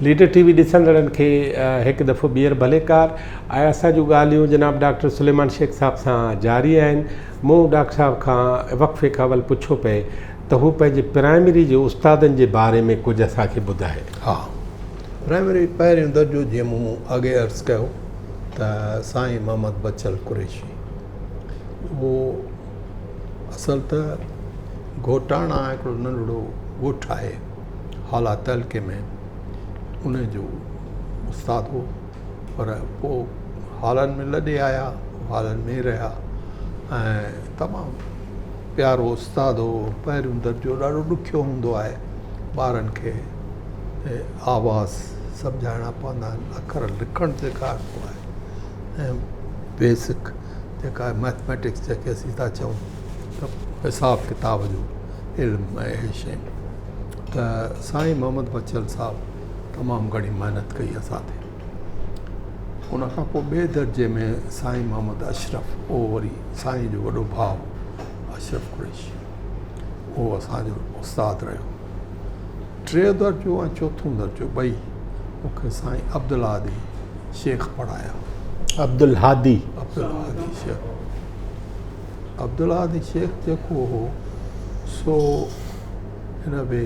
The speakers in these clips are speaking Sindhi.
ليڊر ٽي وي ڏسندڙن کي هڪ دفعو ٻيهر ڀليڪار ۽ اسان جون ڳالهيون جناب ڊاڪٽر سليمان شيخ صاحب سان جاري آهن. مون ڊاڪٽر صاحب کان وقفي کان اول پڇيو پئي ته هو پنهنجي پرائمري جي استادن جي باري ۾ ڪجهه اسان کي ٻڌائي. ها پرائمري پهريون درجو جيئن مون اڳي عرض ڪيو ته سائين محمد بچل قريشي اهو اصل ته گهوٽاڻا هڪڙو ننڍڙو ڳوٺ آهي هالا تعلقي ۾ ان جو استاد هو پر پوء هالن ۾ لڏي آيا هالن ۾ رهيا ۽ تمام پيارو استاد هو پهريون درجو ڏاڍو ڏکيو هوندو آهي ٻارن کي آواز سمجهائڻا پوندا آهن اکر لکڻ سيکاربو آهي ۽ بيسڪ جيڪا ميٿميٽڪس جنهن کي اسين ٿا چئون ته حساب ڪتاب جو علم ۽ اهي شيون ته سائين محمد بچل صاحب تمام گهڻي محنت ڪئي اسان تي ان کان پوء ٻئي درجي ۾ سائين محمد اشرف اهو وري سائين جو وڏو ڀاء اشرف قريشي اهو اسان جو استاد رهيو ٽيون درجو ۽ چوٿون درجو ٻئي مون کي سائين عبدالهادي شيخ پڙهايا. عبدالهادي. عبدالهادي شيخ. عبدالهادي شيخ جيڪو هو سو هن به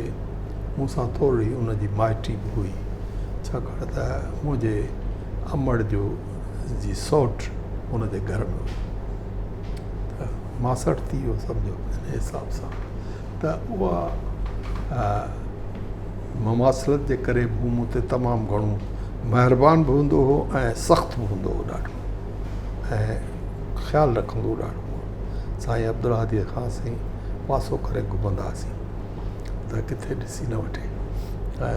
مون سان ٿورڙي ان جي مائٽي به هئي ڇاڪاڻ ته منهنجي امڙ جو جي سئوٽ ان جي گهر ۾ هئي ته ماسڙ ٿي ويو سمجهو ان حساب سان ته اها مماثلت جي ڪري به هو مون تي تمام گهڻو مهربان به هوندو هو ۽ سخت به هوندو هو ڏاڍو ۽ خيال رکندو هو ڏاڍو سائين عبدالهاديء کان اسين پاسو ڪري گهمندا هئاسين ته ڪٿي ڏسي نه وٺي ۽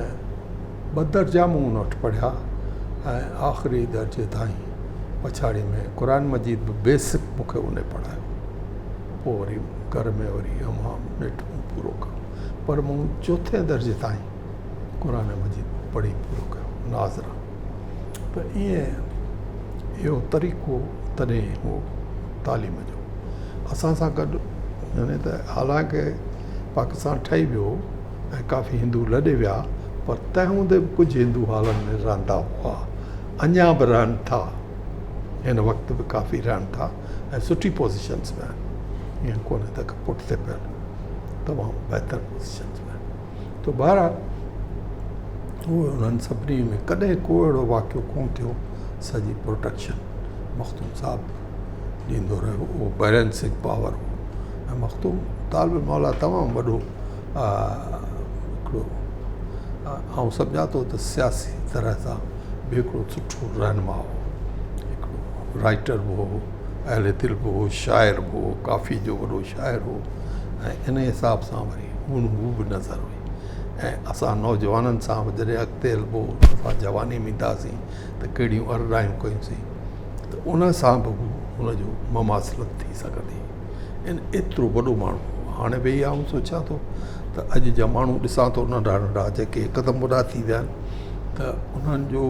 ٻه درجا مون ان وٽ پڙهيا ۽ آخري درجي تائين پڇاڙي ۾ قرآن مجيد به بيسڪ مون کي ان پڙهايو پوء وري گهر ۾ وري امان نيٺ مون پورو ڪيو پر مون چوٿين درجي تائين قرآن مجيد پڙهي پورو ڪيو ناظره ته ائين اهو طريقو تڏهن هو تعليم جو اسان سان گڏ يعني ته حالانڪه پاڪستان ٺهي ويو ۽ ڪافي هندو لڏي ويا پر تنهن هوندي به ڪجهه هندو هالن ۾ رهندا هئا اڃا به رهن ٿا هن وقت به ڪافي رهن ٿا ۽ سٺي پوزيشنس ۾ آهن ائين ڪونهي ته پٺتي پيل تمام بهتر پوزيشنس ۾ آهن ته بهرحال اهو انهن سڀني ۾ ڪڏهن ڪو اهڙو واقعو ڪونه ٿيو سڄي پروٽيڪشن مخدوم صاحب ڏيندو رهيو اهو بيلنسنگ پاور هو ۽ مخدوم طالب الموليٰ تمام وڏو هڪڙو آئون سمجهان ٿو ته سياسي طرح سان به هڪڙو سٺو رهنما هو هڪڙو رائٽر به هو اهل دل به هو شاعر به هو ڪافي جو وڏو شاعر هو ۽ ان حساب سان وري هو به نظر هئي ۽ اسان نوجوانن سان به جڏهن اڳتي هلبو اسان جواني ۾ اينداسين ته ڪهڙيون ارڏايون ڪيونسين ته ان سان به هو هن جو مماثلت ٿي سگهندي ان ايترو وڏو ماڻهو هاڻي ويهي آئون سوچيان ٿو ته اڄ جا ماڻهو ڏسان ٿو ننڍا ننڍا جيڪي هڪدم وڏا ٿي ويا آهن ته انهن جو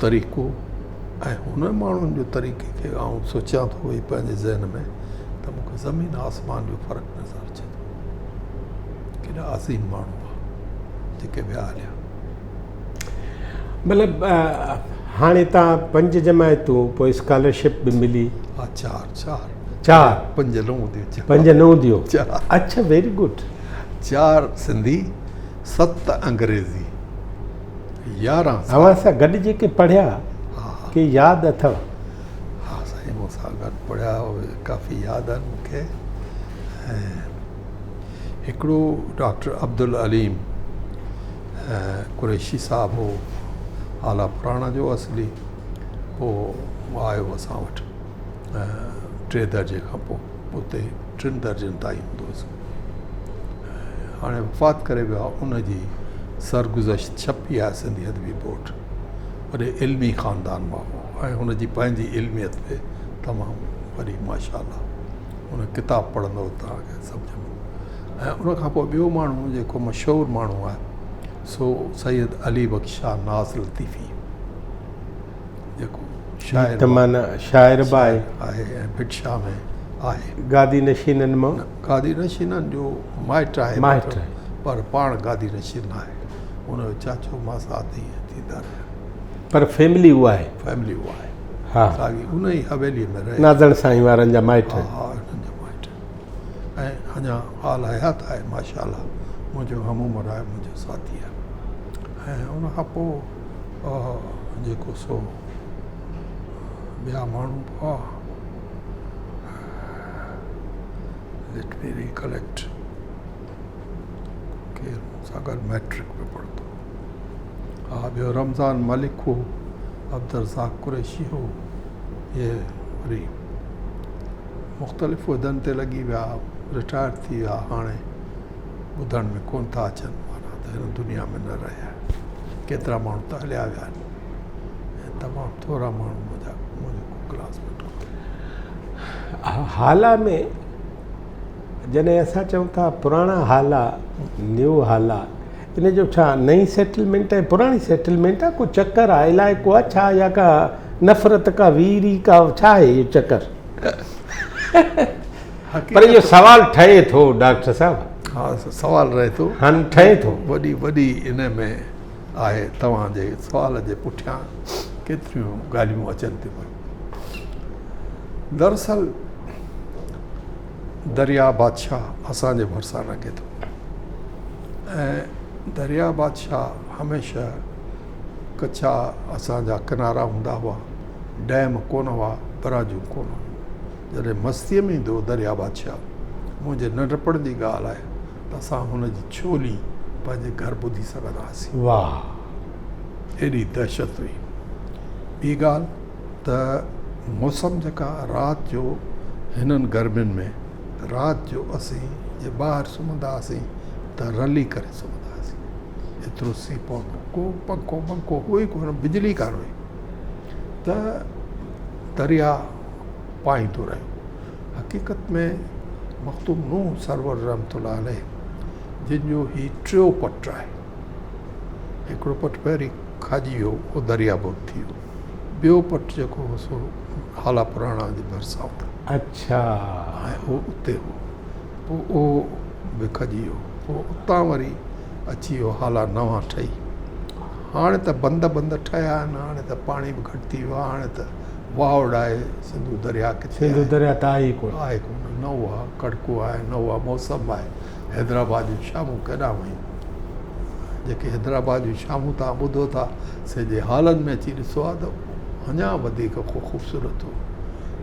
طريقو ۽ هن ماڻهن جو طريقي کي آئون سوچيان ٿو ويهي پنهنجي ذهن ۾ ته مون کي زمين آسمان جو فرق نظر اچي ٿو ڪيڏا عظيم ماڻهو هئا جيڪي ويا هليا. مطلب هاڻي تان پنج جماعتون پوء اسڪالرشپ به ملي. ها چار چار. چار. پنج نه هونديون چار. پنج نه هونديون. چار. اڇا ويري گڊ. چار سنڌي ست انگريزي 11 سال. اوهان سان گڏ جيڪي پڙهيا ڪي ياد اٿو؟ ها سائين مون سان گڏ پڙهيا اهي ڪافي ياد آهن مون کي ۽ هڪڙو ڊاڪٽر عبدالعليم قريشي صاحب هو هالا پراڻا جو اصلي پوء آيو اسان وٽ ٽي درجي کان پوء اتي ٽن درجن تائين هوندو هيس هاڻي وفات ڪري ويو آهي ان جي سرگذشت ڇپي آهي سنڌي ادبي بورڊ وڏي علمي خاندان مان هو ۽ هن جي پنهنجي علميت به تمام وڏي ماشاء الله ان ڪتاب پڙهندو توهان کي سمجهه ۾ ۽ ان کان پوء ٻيو ماڻهو جيڪو مشهور ماڻهو آهي سو سيد علي بخش شاهه ناز لطيفي جيڪو شاعر ته معنيٰ شاعر به آهي آهي ۽ ڀٽ شاهه ۾ آهي. گادي نشينن مان؟ گادي نشينن جو مائٽ آهي مائٽ پر پاڻ گادي نشين نه آهي. ان جو چاچو ماسات ائين ٿيندا رهيا. پر فيملي اها آهي. فيملي اها آهي. ها. ساڳي ان ئي حويليء ۾ رهي. نازڻ سائين وارن جا مائٽ. ها ها انهن جا مائٽ ۽ اڃا حال حيات آهي ماشاء الله منهنجو هم عمر آهي منهنجو ساٿي آهي ۽ ان کان پوء جيڪو سو ٻيا ماڻهو به هئا ليٽ مي ريڪليڪٽ ڪير مون سان گڏ مئٽرڪ ۾ پڙهندو هو. ها ٻيو رمضان ملڪ هو، عبدالرزاق قريشي هو، اهي وري مختلف عهدن تي لڳي ويا، رٽائر ٿي ويا، هاڻي ٻڌڻ ۾ ڪونه ٿا اچن، معنيٰ ته هن دنيا ۾ نه رهيا. ڪيترا ماڻهو ته هليا ويا آهن ۽ تمام ٿورا ماڻهو منهنجا منهنجو ڪو ڪلاس ميٽ ڪونهي. هالا ۾ جڏهن اسان چئون ٿا پراڻا هالا، نيو هالا، ان جو ڇا نئين سيٽلمينٽ ۽ پراڻي سيٽلمينٽ آ ڪو چڪر آ علائقو آ ڇا يا ڪا نفرت ڪا ويري ڪا ڇا آهي اهو چڪر؟ پر اهو سوال ٺهي ٿو ڊاڪٽر صاحب. ها سوال رهي ٿو. هن ٺهي ٿو. وڏي وڏي ان ۾ آهي توهان جي سوال جي پٺيان ڪيتريون ڳالهيون اچن ٿيون پيون. دراصل درياء بادشاهه اسان جي ڀرسان لنگهي ٿو ۽ درياء بادشاهه هميشه ڪچا اسان جا ڪنارا هوندا هئا، ڊيم ڪونه هئا، براجون ڪونه هيون. جڏهن مستيء ۾ ايندو هو درياء بادشاهه، منهنجي ننڍپڻ جي ڳالهه آهي ته اسان هن جي ڇولي پنهنجي گهر ٻڌي سگهندا هئاسين. واهه! ايڏي دهشت هئي. ٻي ڳالهه ته موسم جيڪا رات جو هنن گرمين ۾ رات جو اسين جي ٻاهر سمهندا هئاسين ته رلي ڪري سمهندا هئاسين ايترو سيء پوندو ڪو پنکو بنکو هو ئي ڪونه بجلي ڪانه هئي ته درياء پائيندو رهيو حقيقت ۾ مخدوم نوح سرور رحمت الله عليه جن جو هي ٽيو پٽ آهي هڪڙو پٽ پهرين کاڄي ويو اهو درياء بورڊ ٿي ويو. ٻيو پٽ جيڪو هو سو هالا پراڻا جي ڀرسان هو. اڇا. ۽ اهو اتي هو. پوء اهو به کڄي ويو. پوء اتان وري اچي ويو هالا نوان ٺهي. هاڻي ته بند بند ٺهيا آهن، هاڻي ته پاڻي به گهٽ ٿي ويو آهي، هاڻي ته واهه اڙائي سنڌو درياء ڪٿي آهي. سنڌو درياء ته آهي ئي ڪونه. آهي ڪونه. نه اها ڪڙڪو آهي، نه اها موسم آهي. حيدرآباد جون شامون ڪيڏانهن ويون. جيڪي حيدرآباد جون شامون توهان ٻڌو ٿا سي جي هالن ۾ اچي ڏسو ها ته اڃا وڌيڪ خوبصورت هو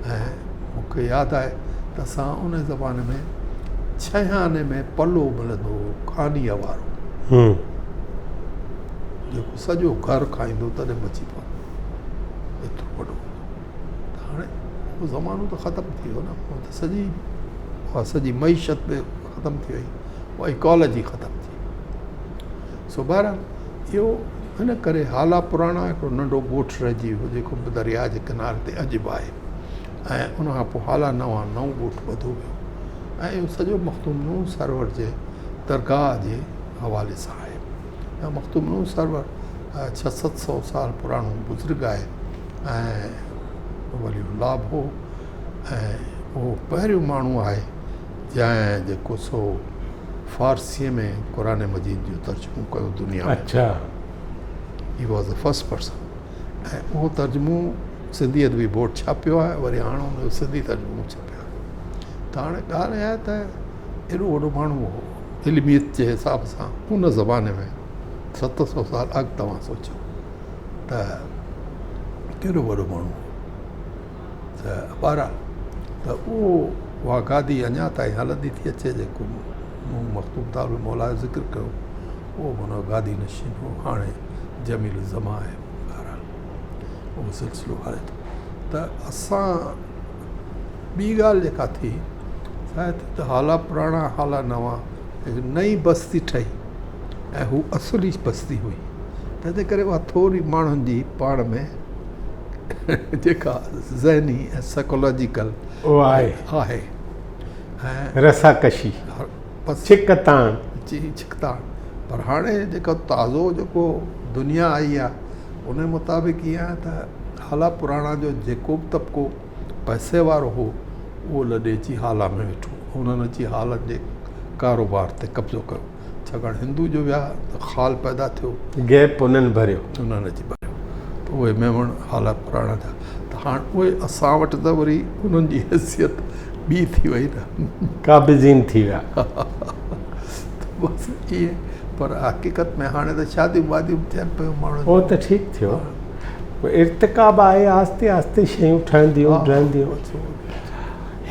۽ مون کي ياد آهي ته اسان ان زماني ۾ ڇهين آني ۾ پلو ملندو هو ڪانيء وارو جيڪو سڄو گهر کائيندو تڏهن بچي پوندو ايترو وڏو هوندو ته هاڻي اهو زمانو ته ختم ٿي ويو نه اهو ته سڄي اها سڄي معيشت به ختم ٿي وئي اها ايڪالاجي ختم ٿي وئي سو بهرحال اهو ان ڪري هالا پراڻا هڪڙو ننڍو ڳوٺ رهجي ويو جيڪو به درياء جي ڪناري تي اڄ به آهي ۽ ان کان پوء هالا نوان نئون ڳوٺ ٻڌو ويو ۽ اهو سڄو مخدوم نوح سرور جي درگاهه جي حوالي سان آهي ۽ مخدوم نوح سرور ڇهه ست سو سال پراڻو بزرگ آهي ۽ ولي الله به هو ۽ اهو پهريون ماڻهو آهي جنهن جيڪو سو فارسيء ۾ قرآن مجيد جو ترجمو ڪيو دنيا ۾. اڇا. He was the first person ۽ اهو ترجمو سنڌي ادبي بورڊ ڇاپيو آهي وري هاڻ ان جو سنڌي ترجمو ڇپيو آهي ته هاڻي ڳالهه اها آهي ته ايڏو وڏو ماڻهو هو علميت جي حساب سان ان زماني ۾ 700 سال اڳ توهان سوچيو ته ڪيڏو وڏو ماڻهو هو ته بهرحال ته اهو اها گادي اڃا تائين هلندي ٿي اچي جيڪو مون مخدوم طالب الموليٰ جو ذڪر ڪيو اهو به ان گادي نشين هو هاڻي جميل الزمان آهي بهرحال اهو سلسلو هلي ٿو ته اسان ٻي ڳالهه جيڪا ٿي سا ٿي ته هالا پراڻا هالا نوان هڪ نئين بستي ٺهي ۽ هو اصلي بستي هئي تنهنجي ڪري اها ٿوري ماڻهن جي پاڻ ۾ جيڪا ذهني ۽ سائيڪالاجيڪل اها آهي آهي ۽ رسا ڪشي بس ڇڪتاڻ جي ڇڪتاڻ پر هاڻي جيڪو تازو جيڪو دنيا آئي آهي ان مطابق ائين آهي ته هالا پراڻا جو جيڪو به طبقو پئسي وارو هو اهو لڏي اچي هالا ۾ ويٺو انهن اچي هالن جي ڪاروبار تي قبضو ڪيو. ڇاڪاڻ هندو جو ويا ته خال پيدا ٿيو. گيپ انهن ڀريو. انهن اچي ڀريو ته اهي ميمڻ هالا پراڻا ٿيا ته هاڻ اهي اسان وٽ ته وري انهن جي حيثيت ٻي ٿي وئي نه. قابضين ٿي ويا. ته بس ائين پر حقيقت ۾ هاڻي ته شاديون واديون به ٿين پيون ماڻهن جون. اهو ته ٺيڪ ٿيو. ارتقا به آهي آهستي آهستي شيون ٺهنديون ڊهنديون.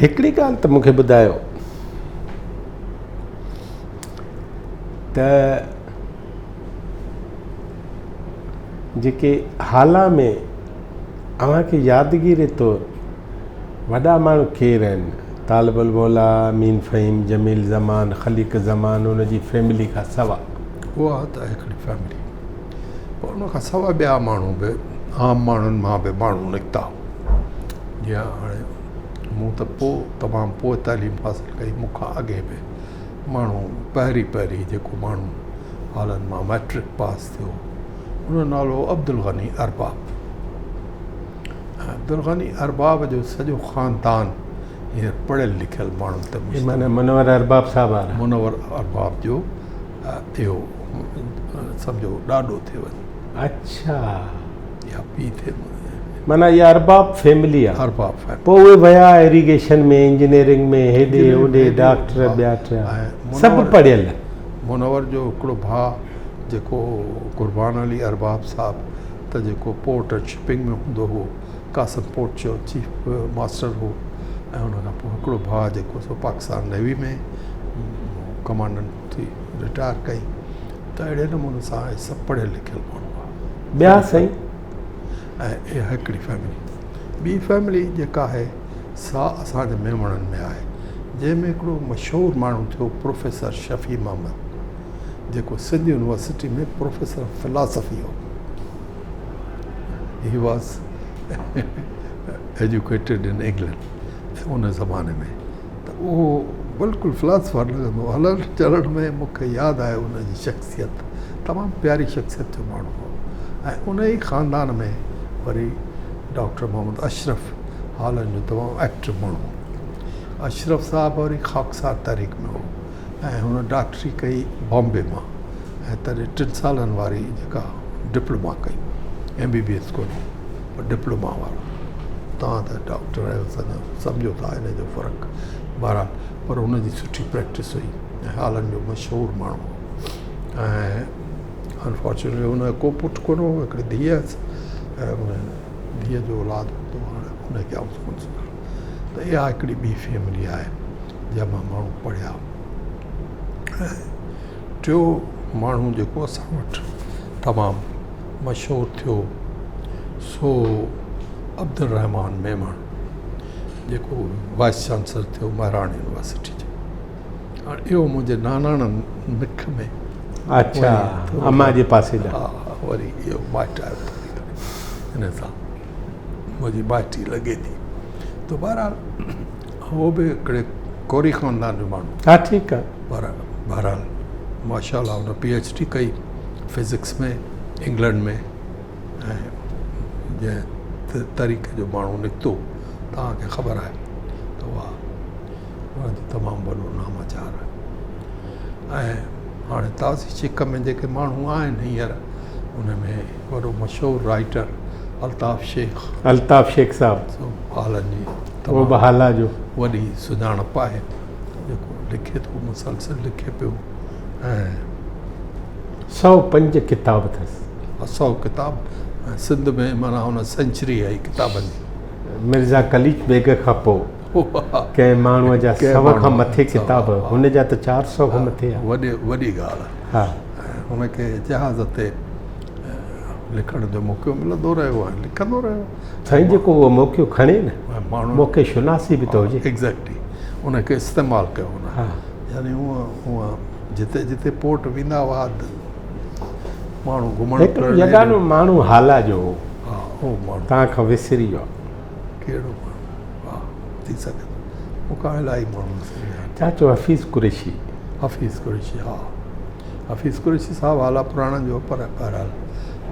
هڪڙي ڳالهه ته مون کي ٻڌايو ته جيڪي هالا ۾ اوهان کي يادگيري طور وڏا ماڻهو ڪير آهن؟ طالب الموليٰ، امين فهيم، جميل زمان، خليق زمان ان جي فيملي کان سوا. اها ته هڪڙي فيملي پر ان کان سوا ٻيا ماڻهو به عام ماڻهن مان به ماڻهو نڪتا جيئن هاڻي مون ته پوء تمام پوء تعليم حاصل ڪئي مون کان اڳي به ماڻهو پهرين پهرين جيڪو ماڻهو هالن مان مئٽرڪ پاس ٿيو ان جو نالو هو عبدالغني ارباب ۽ عبدالغني ارباب جو سڄو خاندان هينئر پڙهيل لکيل ماڻهن تي مشتمل معنيٰ منور ارباب صاحب وارا منور ارباب جو اهو سمجهو ڏاڏو ٿئي وڃي. اڇا. يا پيء ٿئي. معنيٰ اها ارباب فيملي آ. ارباب فيملي. پوء اهي ويا ايريگيشن ۾ انجنيئرنگ ۾ هيڏي هوڏي ڊاڪٽر ٻيا ٽيا سڀ پڙهيل. منور جو هڪڙو ڀاء جيڪو قربان علي ارباب صاحب ته جيڪو پورٽ اينڊ شپنگ ۾ هوندو هو قاسم پورٽ جو چيف ماسٽر هو ۽ ان کان پوء هڪڙو ڀاء جيڪو سو پاڪستان نيوي ۾ ڪمانڊنٽ ٿي رٽائر ڪئي ته اهڙي نموني سان اهي سڀ پڙهيل لکيل ماڻهو هئا. ٻيا سائين؟ ۽ اها هڪڙي فيملي. ٻي فيملي جيڪا آهي سا اسان جي ميمڻن ۾ آهي جنهن ۾ هڪڙو مشهور ماڻهو ٿيو پروفيسر شفيع محمد جيڪو Sindh university ۾ professor of philosophy هو. He was educated in England ان زماني ۾ ته اهو بلڪل فلاسفر لڳندو هو. هلڻ چلڻ ۾ مون کي ياد آهي ان جي شخصيت تمام پياري شخصيت جو ماڻهو هو ۽ ان ئي خاندان ۾ وري ڊاڪٽر محمد اشرف هالن جو تمام ايڪٽو ماڻهو هو. اشرف صاحب وري خاڪسار تحريڪ ۾ هو ۽ هن ڊاڪٽري ڪئي بامبي مان ۽ تڏهن ٽن سالن واري جيڪا ڊپلوما ڪئي ايم بي بي ايس ڪونه هو پر ڊپلوما وارو توهان ته ڊاڪٽر آهيو سمجهو ٿا ان جو فرق بهرحال پر هن جي سٺي پريڪٽس هئي ۽ هالن جو مشهور ماڻهو هو ۽ انفارچونيٽلي هن جو ڪو پٽ ڪونه هو هڪڙي ڌيء هيس ۽ ان ڌيء جو اولاد هوندو هاڻي ان کي آئون ڪونه سڃاڻان ته اها هڪڙي ٻي فيملي آهي جنهن مان ماڻهو پڙهيا ۽ ٽيو ماڻهو جيڪو اسان وٽ تمام مشهور ٿيو سو عبدالرحمان ميمڻ جيڪو وائيس چانسلر ٿيو مهراڻ يونيورسٽي جو. هاڻ اهو منهنجي ناناڻن نک ۾ اڇا امان جي پاسي جا. ها وري اهو مائٽ آيو ٿوري گهڻي ان سان منهنجي مائٽي لڳي ٿي ته بهرحال هو به هڪڙي ڪوري خاندان جو ماڻهو. ها ٺيڪ آ. پر بهرحال ماشاء الله هن پي ايڇ ڊي ڪئي فزڪس ۾ انگلنڊ ۾ ۽ جنهن طريقي جو ماڻهو نڪتو توهان کي خبر آهي ته اها ان جو تمام وڏو ناماچار آهي ۽ هاڻي تازي چڪ ۾ جيڪي ماڻهو آهن هينئر ان ۾ وڏو مشهور رائيٽر الطاف شيخ الطاف شيخ صاحب سو هالن جي اهو به هالا جو وڏي سڃاڻپ آهي جيڪو لکي ٿو مسلسل لکي پيو ۽ 105 ڪتاب اٿس. سئو ڪتاب ۽ سنڌ ۾ معنيٰ هن سينچري آئي ڪتابن جي. مرزا قليچ بيگ کان پوء ڪنهن ماڻهوء جا سئو کان مٿي ڪتاب، هن جا ته 400 کان مٿي آهن. وڏي وڏي ڳالهه آهي. ۽ هن کي جهاز تي لکڻ جو موقعو ملندو رهيو ۽ لکندو رهيو. سائين جيڪو اهو موقعو کڻي نه موقعي شناسي به ته هجي. ايگزيڪٽلي ان کي استعمال ڪيو هن يعني هونء هونء جتي جتي پورٽ ويندا هئا ماڻهو گهمڻ هڪڙو يگانو ماڻهو هالا جو هو. ها اهو ماڻهو. توهان کان وسري ويو. ڪهڙو ماڻهو ها ٿي سگهي ٿو مون کان الاهي ماڻهو وسري ويا آهن. چاچو حفيظ قريشي. حفيظ قريشي ها حفيظ قريشي صاحب هالا پراڻن جو پر بهرحال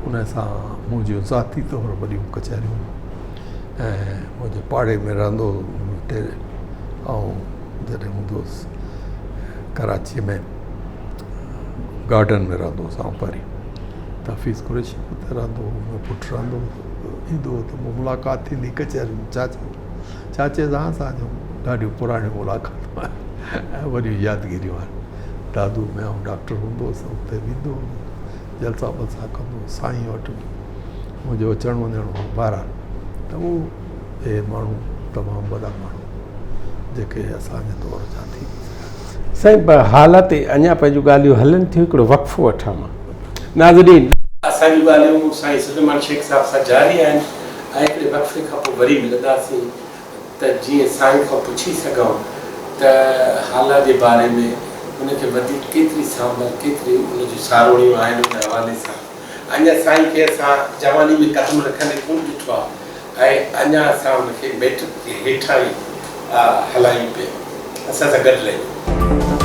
ان سان منهنجيون ذاتي طور وڏيون ڪچهريون ۽ منهنجي پاڙي ۾ رهندو هو آئون جڏهن هوندو هوس ڪراچيء ۾ گارڊن ۾ رهندو هوس آئون پهرين ته حفيظ قريشي به اتي رهندو هو منهنجو پٽ رهندو هو ايندو هو ته پوء ملاقات ٿيندي ڪچهريون چاچو چاچي سان اسان جون ڏاڍيون پراڻيون ملاقاتون آهن ۽ وڏيون يادگيريون آهن دادو ۾ آئون ڊاڪٽر هوندو هوس اتي ويندو هوس جلسا بلسا ڪندو هوس سائين وٽ به منهنجو اچڻ وڃڻ هو بهرحال ته اهو اهي ماڻهو تمام وڏا ماڻهو جيڪي اسان جي دور جا ٿي گذريا. سائين حالت اڃا پنهنجون ڳالهيون هلن ٿيون هڪڙو وقفو وٺان مان ناظرين. اسان جون ڳالهيون سائين سليمان شيخ صاحب سان جاري آهن ۽ هڪڙي وقفي کان پوء وري ملنداسين ته جيئن سائين کان پڇي سگهون ته هالا جي باري ۾ ان کي وڌيڪ ڪيتري سانڀل ڪيتري ان جون ساروڻيون آهن ان حوالي سان اڃا سائين کي اسان جواني ۾ قدم رکندي ڪونه ڏٺو آهي ۽ اڃا اسان ان کي ميٽرڪ جي هيٺان ئي هلايون پيا. اسان سان گڏ رهجو.